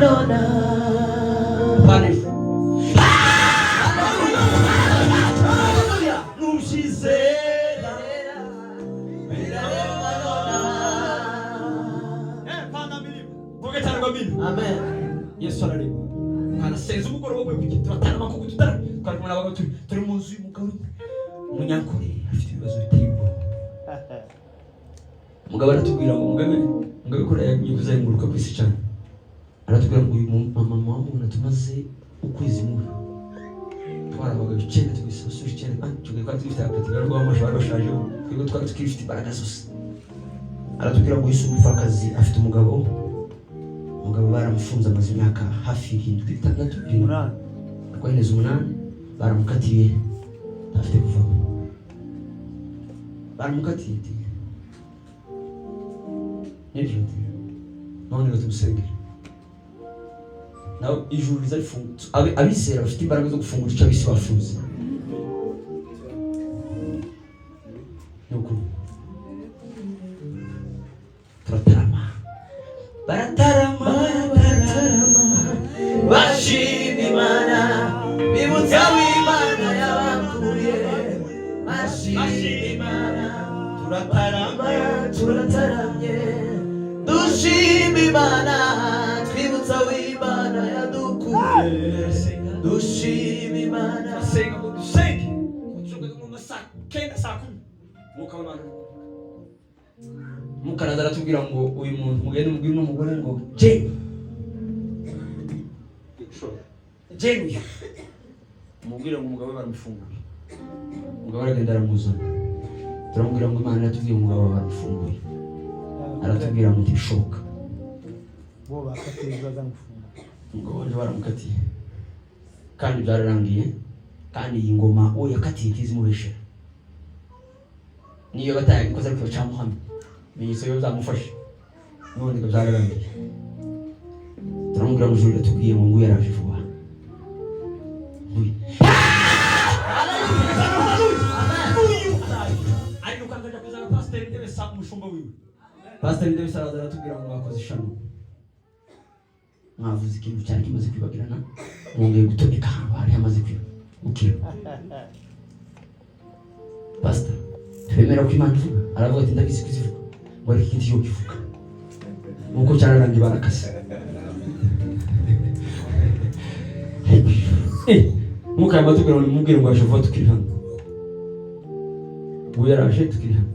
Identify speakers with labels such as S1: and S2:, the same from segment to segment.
S1: Nona.
S2: Pana ejo. Nubyizera
S1: Birarema nona.
S2: Eh, pana milima. Vuga cyane ngo amina.
S1: Amen.
S2: Yesu ararema. Twarasenze umugoroba we kuki turatarama kuko tutara. Twari kumwe n'abagabo turi mu nzu y'umugabo umwe. Umunyankore afite ibibazo biteye ubwoba. Umugabo aratubwira ngo mugabe ko yagiye kuzenguruka ku isi cyane. Aratubwira ngo uyu mama w'umuntu tumaze ukwezi mubi. Twari abagabo icyenda twese abasore icyenda ah, icyo gihe twari tugifite apeti bari guha bari bashaje twebwe twari tukifite imbaraga zose. Aratubwira ngo Yesu umupfakazi afite umugabo, umugabo baramufunze amaze imyaka hafi irindwi, itandatu, irindwi
S3: Umunani.
S2: arwaye 8, baramukatiye ntafite kuvamo, baramukatiye ati nibyo ati none ngo tumusengere nawe ijuru riza rifunga. Abizera bafite imbaraga zo gufungura icyo abisi bafunze. Ni ukuri turatarama, baratarama,
S1: Baratarama, bashima Imana, bibutsa aho Imana yabakuye. Bashima Imana,
S2: turatarama,
S1: turataramye, dushima Imana, twibutsa aho Imana yadukuye. Dushima Imana.
S2: Turasenga ngo dusenge tugeze mu masaa 9, saa 10, Mwuka w'Imana, Mwuka araza aratubwira ngo uyu muntu mugende mubwire uno mugore ngo Jane, Jane uyu mubwire ngo umugabo we baramufunguye. Umugabo aragenda aramuzana, turamubwira ngo Imana iratubwiye umugabo wawe baramufunguye. Aratubwira ngo ntibishoboka.
S3: Bo bakatiye bazamufunga.
S2: Umugabo wanjye baramukatiye kandi byararangiye, kandi iyi ngoma uwo yakatiye ntizimubeshera, niyo batayabikoze ariko bacamuhamya ibimenyetso biba byamufashe, none ngo byararangiye. Turamubwira ngo ijuru riratubwiye ngo nguyu yaraje vuba, nguyu nguyu ariruka akajya kuzana pasiteri Ndebesa, umushumba wiwe. Pasiteri Ndebesa araza aratubwira ngo mwakoze ishano, mwavuze ikintu cyari kimaze kwibagirana, mwongeye gutoneka ahantu hari hamaze gukira. Pasita, twemera ko Imana ivuga. Aravuga ati ndabizi ko izivuga, ngo ariko ikindi yo kivuga nuko cyararangiye barakase. Eh, Mwuka yamatubwira ngo nimubwire ngo aje vuba tukiri hano. Ubu yaraje tukiri hano.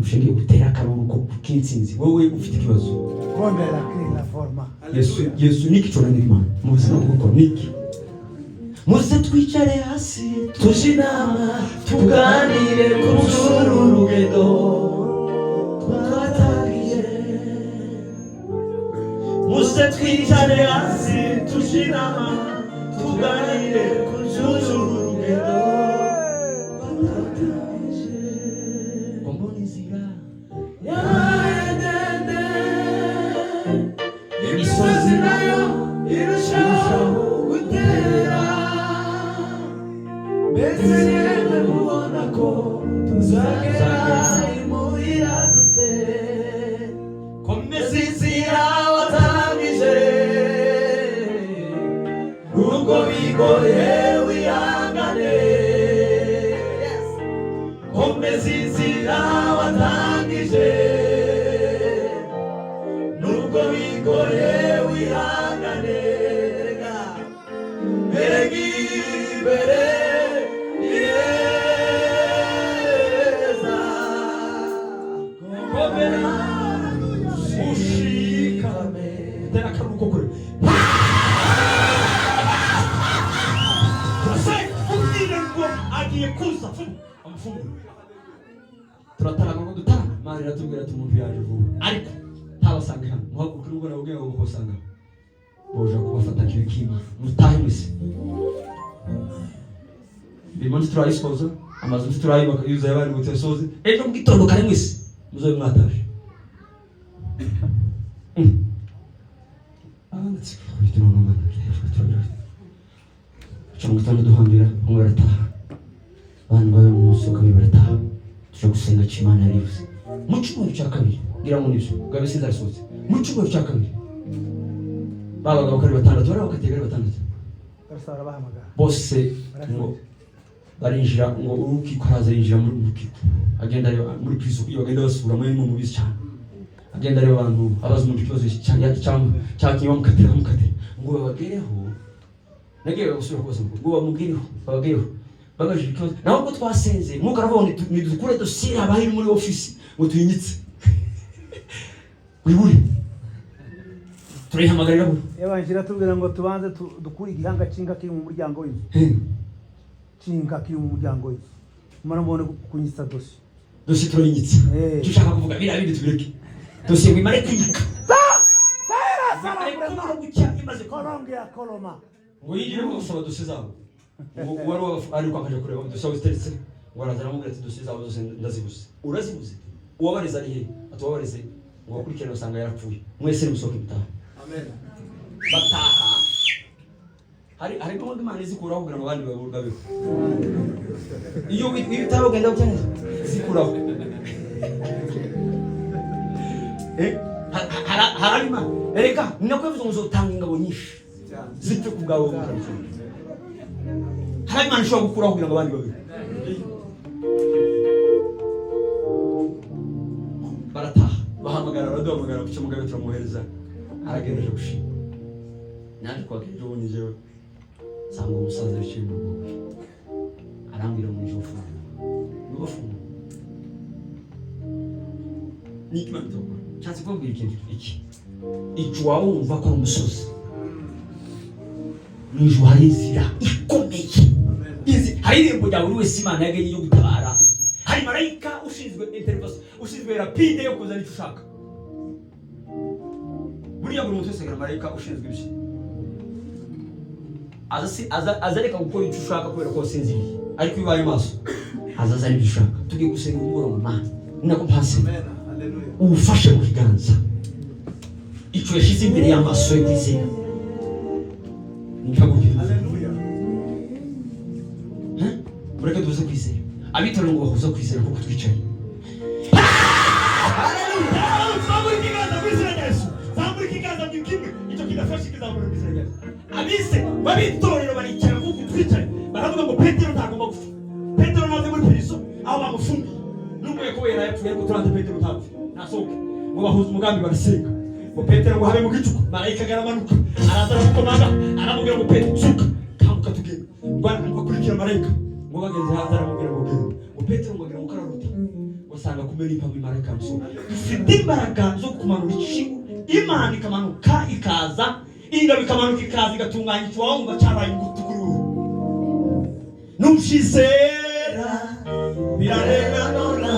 S2: Ushingiye gutera akaruhuko k'intsinzi, wowe ufite ikibazo.
S3: Bombe la clé, la forma.
S2: Yesu, Yesu niki conanira Imana mu buzima bw'uko niki muze twicare hasi
S1: Tuje inama, tuganire ku by'uru rugendo twatangiye. Muze twicare hasi, tuje inama, tuganire ku by'uru rugendo twatangiye.
S2: Ngo mbone inzira
S1: Yabaye ndende, imisozi nayo irushaho gutera, mbese yemwe mubona ko tuzagera imuhira dute?
S2: Komeza
S1: Inzira watangije, nubwo bigoye wihangane, komeza inzira watangije, nubwo bigoye wihangane, erega imbere ni heza.
S2: Komera ushikame tera akaruhuko kure. Turasenga ubwire ngo agiye kuza vuba amufungure. Turatarama ngo dutarama, Imana iratubwira ati umuntu yaje vuba ariko ntabasanga hano, muhaguruke nubwo nababwiye ngo mubasanga boja kubafata nk'ibikima, mutahe mwese. Imirimo ntiturayisoza, amazu ntiturayubaka yuzuye, abari ngo tuyasoze ejo mu gitondo kare, mwese muzabe mwataje. Tuca mu gitondo duhambira, bamwe barataha, abandi babe mu munsi wa kabiri barataha, tuja gusenga. Imana yarivuze. Mu cyumweru cya kabiri, ngira ngo nibyo gabe sinzarisohotse, mu cyumweru cya kabiri ba bagabo ko ari batandatu bari bakatiye ari batandatu.
S3: Barasa barabahamagara.
S2: Bose ngo barinjira, ngo urukiko araza yinjira muri rukiko, agenda areba muri prison, iyo bagenda basura muri mu mubizi cyane, agenda areba abantu, abaza umuntu ikibazo cyatumye bamukatira, bamukatira ngo babagereho. Nagiye gusubira kubaza ngo bamugereho, babagereho babajije ikibazo. Naho ubwo twasenze, mwuka aravuga ngo nidukure dosiye haba iri muri ofisi ngo tuyinyitse wibure, turayihamagarira buri
S3: Yabanje iratubwira ngo tubanze dukure igihanga cy'inka kiri mu muryango w'inzu, cy'inka kiri mu muryango w'inzu, mara mubone kunyitsa dosiye.
S2: Dosiye turayinyitse. Icyo ushaka kuvuga, biriya bindi tubireke, dosiye ngo imare kwinyika, imare kumara gucya, imaze kuba
S3: Kolonge ya koloma.
S2: Ngo yigire ngo gusaba dosiye zabo, ngo uwari ari kwakaje kureba dosiye aho ziteretse, ngo araza aramubwira ati: "Dosiye zabo zose ndazibuze." "Urazibuze? Uwabareze ari he?" Ati: "Uwabareze." Ngo bakurikirane basanga yarapfuye. "Mwese nimusohoke mutaha." Bataha. Hari gahunda Imana izikuraho kugira ngo abandi babeho. Iyo utaba ugenda gutya neza zikuraho. Hari Imana erega ni nako yavuze ngo uzotanga ingabo nyinshi zipfe ku bwawe. Hari Imana ishobora gukuraho kugira ngo abandi babeho. Barataha, bahamagara, baraduhamagara ku cyumugabe, turamwohereza, aragenda aje gushima. Naje kwakira ejo bundi jewe, nsanga uwo musaza yicaye mu rugo, arambwira ngo nije ufungura, niwe ufungura, ni iki Imana itokora. Nshatse kubabwira ikintu iki: icyo waba wumva ko ari umusozi, mu ijuru hari inzira ikomeye. Hari irembo rya buri wese Imana yagennye yo gutabara ubuzima. Hari marayika ushinzwe intervention, ushinzwe rapide yo kuzana icyo ushaka. Buriya buri muntu wese agira marayika ushinzwe ibye. Aza aza areka gukora icyo ushaka kubera ko wasinziriye, ariko iyo ubaye maso aza azana ibyo ushaka. Tugiye gusenga umugoroba, Mana, ni nako mpasenga, uwufashe mu kiganza icyo yashyize imbere y'amaso yo kwizera ntihagurukire. Mureke duhuze kwizera, abitorera ngo bahuze kwizera kuko twicaye.
S1: Zamura ikiganza mu izina rya Yesu. Zamura ikiganza mu kimwe. Icyo kidafashe ikizamura mu izina rya Yesu. Abise babitorero baricara kuko twicaye. Baravuga ngo Petero ntagomba gupfa. Petero nave muri prison aho bamufungiye. Nubwo Yakobo yari yapfuye, ariko turanze Petero ntapfe. Nasohoke. Ngo bahuze umugambi, barasenga. Ngo Petero ngo habe mu gicuku. Marayika aramanuka. Araza aramukomanga. Aramubwira ngo: "Petero, zuka. Kanguka tugende." Ngo akurikira marayika. Ngo bageze hanze aramubwira ngo: "Genda." Ngo Petero ngo agira ngo kararuta. Wasanga kumena impamvu marayika yamusohoye. Dufite imbaraga zo kumanura ikintu, Imana ikamanuka ikaza, ingabo ikamanuka ikaza igatunganya icyo wumva cyabaye ingutu kuri wowe. Nushizera birarenga nona.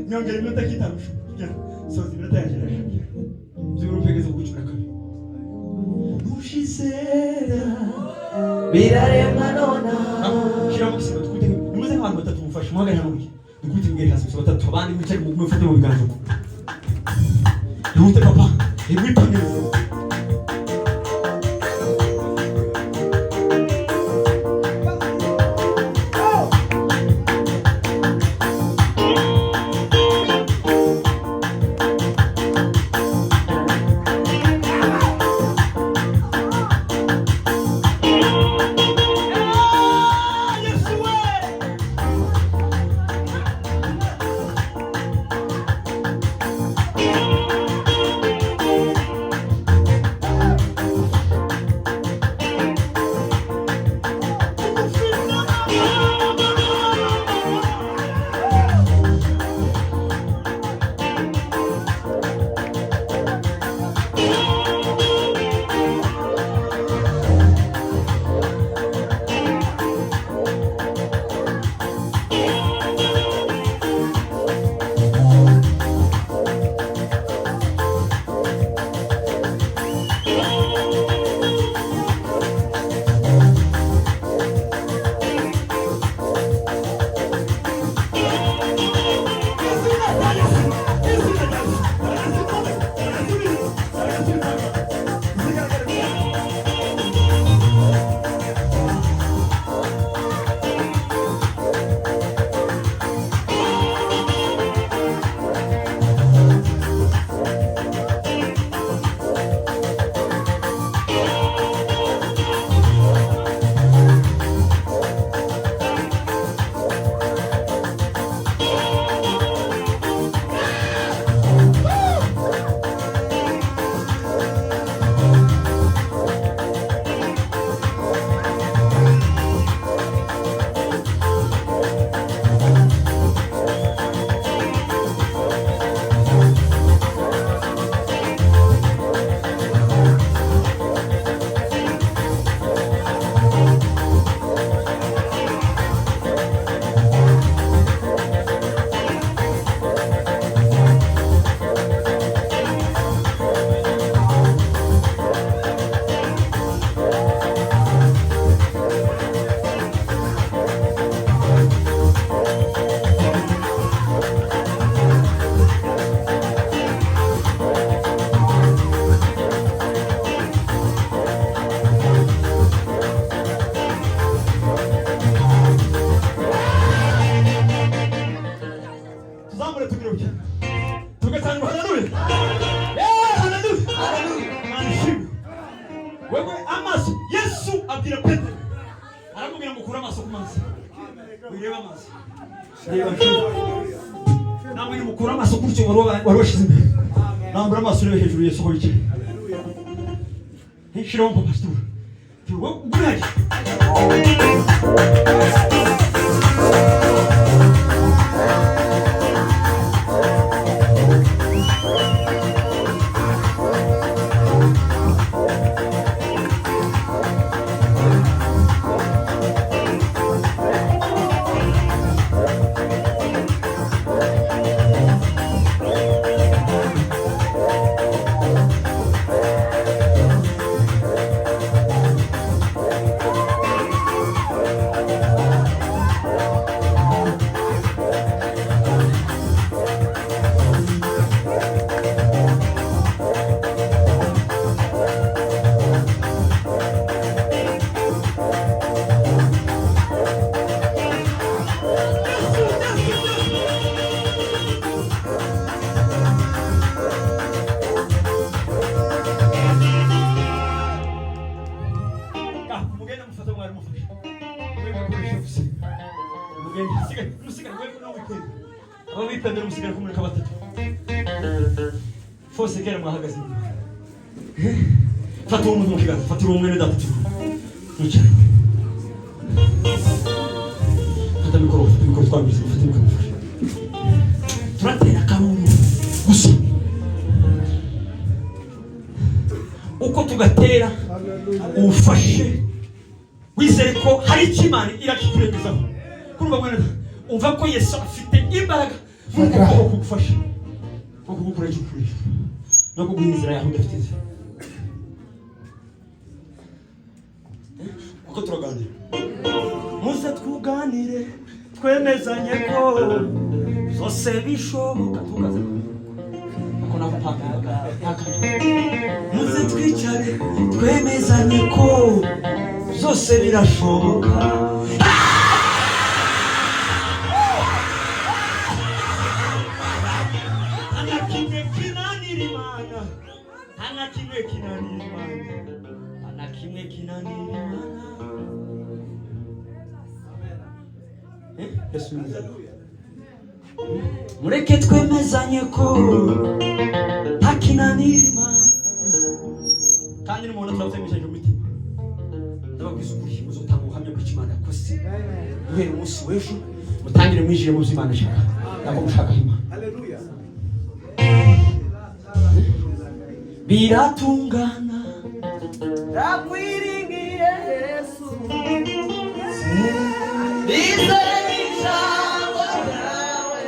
S1: Nyongera iminota nk'itanu, soza iminota yaje byibura upegeze ku 12. Nushizera
S4: Biraremwa nona.
S1: Shyiramo igisigo, dukubite, nimuze nk'abantu batatu mufashe, muhagarare hano gutya, dukubite imbere hasi gusa batatu, abandi mwicare mufate mu biganza uko. Ihute papa, mwipange. Yesu we! ku mazi, wireba amazi, reba hejuru. Namwe nimukura amaso kuri icyo wari washyize imbere, nambura amaso urebe hejuru Yesu aho yicaye. Shiraho papa situra gurage. Mugende mufate mwari mufashe. Mwebwe mukoreshe gusenga. Mugende musigare, musigare mwebwe nawe wipende. Aba bipendera musigare kumureka batatu. Fose kera mwahagaze inyuma. Fata uwo muntu mu kiganza, fata uwo mwene data turi. Mwicare. Fata mikoro twabwize, fata mikoro mufashe. Turatera akaruru gusa. Uko tugatera ufashe wizere ko hari icyo Imana irakikurengezaho. Kurumva mwene data, umva ko Yesu afite imbaraga muri uko kuboko kugufasha ko kugukura icyo ukuriye no kuguha inzira yawe udafite inzira. Kuko turaganira, muze twuganire twemezanye ko zose bishoboka. Tukaze ako nako mpaka muze twicare twemezanye ko zose birashoboka. Nta kimwe kinanira Imana, nta kimwe kinanira Imana, nta kimwe kinanira Imana. Yesu ni mwiza. Mureke twemezanye ko ntakinanira Imana. Kandi nimubona turabyemesheje umutima, ndababwiza ukuri, muzotanga ubuhamya bw'icyo Imana yakoze guhera umunsi w'ejo. Mutangire mwinjire mu byo Imana ishaka, ntabwo mushakaho Imana. Biratungana.
S4: Ndakwiringiye Yesu, nizeye ijambo ryawe,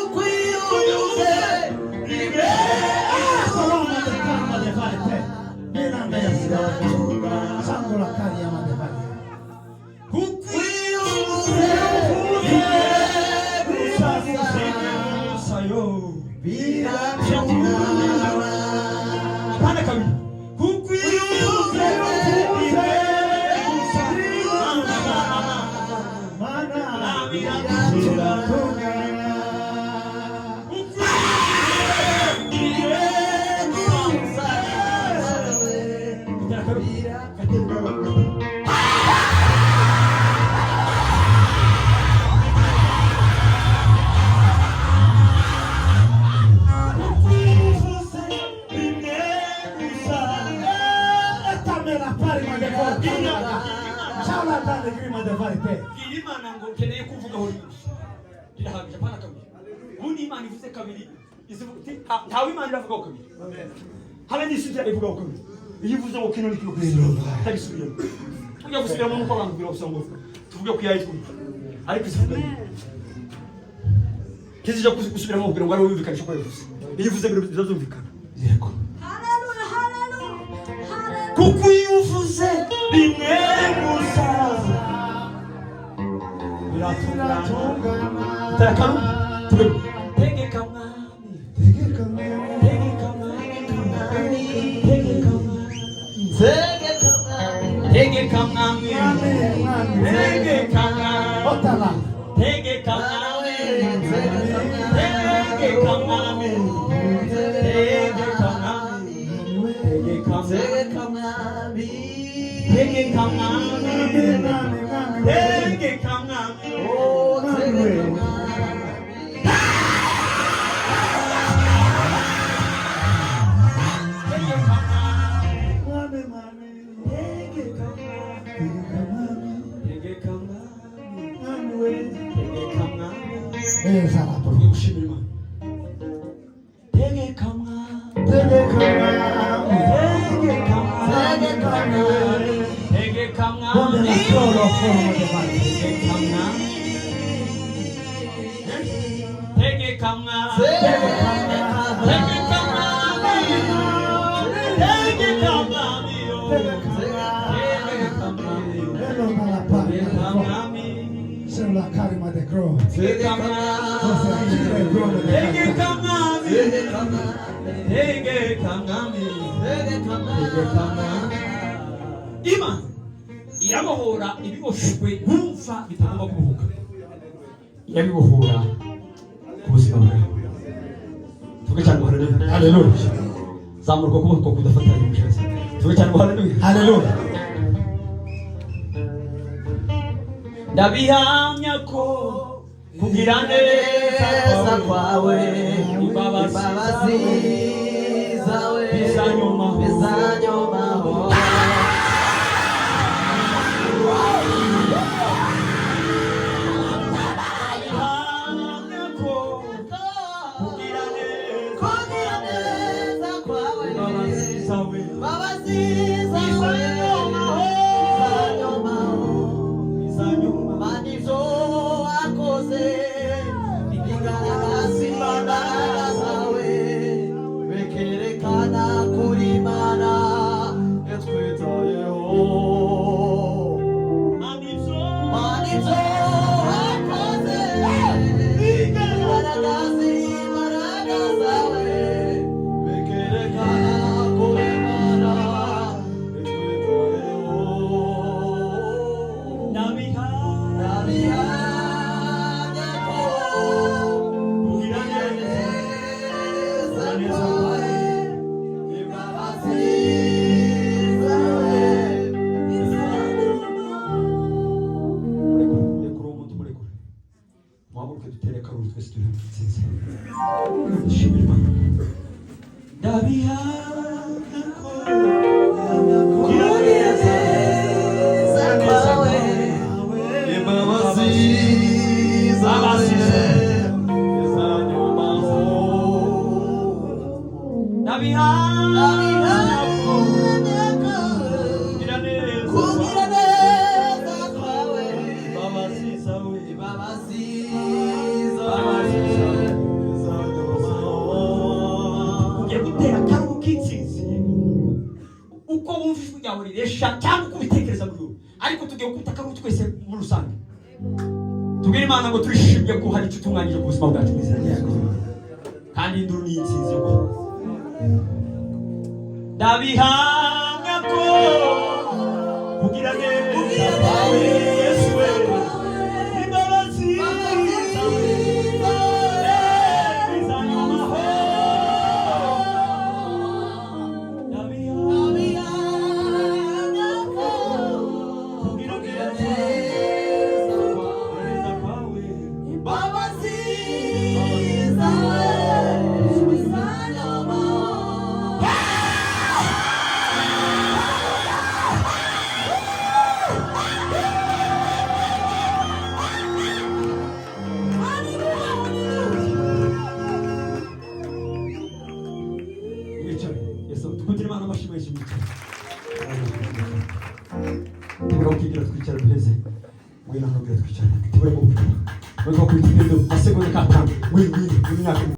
S4: ukwiyuzuze rimwe. Ukwiyuzuze rimwe gusa, biratungana.
S1: Hapana kabiri. Kukwiyuzuze rimwe gusa. Bwira Imana ngo nkeneye kuvugaho rimwe gusa, rirahagije. Apana kabiri. Ubundi Imana ivuze kabiri izivuga iti, ntawe Imana iravugaho kabiri, habe n'isi ivugaho kabiri. Iyo ivuze ngo kino ni kino, itagisubiyemo. Tujya gusubiramo nuko abantu bwira gusa ngo tuvuge ko yayitwumva, ariko izivuga rimwe ntizijya gusubiramo kugira ngo ariwe yumvikanisha ko yavuze. Iyo ivuze birazumvikana.
S2: Yego.
S5: Hallelujah, hallelujah, hallelujah.
S1: Kuko iyo uvuze rimwe gusa biratungana. Tera tuve. Tegeka mwami, tegeka mwami, tegeka mwami, tegeka mwami, tegeka mwami, tegeka mwami, tegeka mwami, tegeka mwami, tegeka mwami, tegeka mwami. Tugiye gushimira Imana. Tegeka mwami,
S3: Tegeka mwami.
S1: tegeka mwami,
S4: Tegeka mwami.
S1: tegeka
S3: Donde
S1: mwami,
S3: la cloroformo de Marte.
S1: tegeka mwami, tegeka mwami, tegeka mwami, tegeka mwami, tegeka mwami,
S6: Ello dalla parte
S1: tegeka mwami,
S6: C'è la carima de Cro.
S1: tegeka mwami, tegeka mwami, tegeka mwami, tegeka mwami. Imana irabohora ibiboshwe wumva bitagomba kubohoka, irabibohora ku buzima bwawe. Tuvuge cyane ngo haleluya.
S6: Haleluya.
S1: Zamura uko kuboko kudafatanye mushatsi. Tuvuge cyane ngo haleluya.
S6: Haleluya.
S1: Ndabihamya ko kugira neza
S4: Neza kwawe,
S1: imbabazi
S4: imbabazi zawe
S1: bizanyomaho.
S4: bizanyomaho.
S1: Ndabihamya ko kugira neza
S4: Kugira neza kwawe,
S1: imbabazi zawe
S4: imbabazi zawe
S1: bizanyomaho.
S4: bizanyomaho.
S1: Bizanyomaho.
S4: Mana ivyo wakoze bigaragaza imbaraga zawe, bikerekana kuri Imana yatwitayeho.
S1: Mana ivyo
S4: Mana ivyo wakoze bigaragaza imbaraga zawe, bikerekana kuri Imana yatwitayeho.
S1: Ndabihamya
S4: Ndabihamya ko
S1: kugira neza
S4: neza kwawe, imbabazi zawe
S2: Murekure, murekure uwo muntu, murekure. Muhaguruke dutere akaruru twese turi mu ntsinzi. Dushimire Imana.
S1: Ndabihamya ko kugira neza
S4: neza kwawe, imbabazi zawe zizanyomaho.
S1: Ndabihamya ko
S4: Ndabihamya ko
S1: kugira neza
S4: kugira neza kwawe,
S1: imbabazi zawe
S4: imbabazi zawe zizanyomaho.
S1: Ugiye gutera akaruru k'intsinzi uko wumva ijwi ryawe riresha cyangwa uko ubitekereza muri wowe, ariko tugiye gukubita akaruru twese muri rusange, tubwire Imana ngo turishimye ko hari icyo utunganyije ku buzima bwacu mu izina rya Yesu. Kandi induru ni intsinzi yo guhaguruka. Ndabihamya ko kugira neza kwawe Yesu we, imbabazi zawe bizanyomaho. Ndabihamya kugira neza kwawe,
S4: Imbabazi zawe zizanyomaho.
S1: Mwicare. Yesu, tukutire Imana amashyi menshi. Mwicare.
S2: Tubura ukigira twicara duheze. Ngwino hano, bwira twicara. Tubura mu. Mwiko kwita ibintu asegonda katanu. Ngwino, ngwino, ngwino.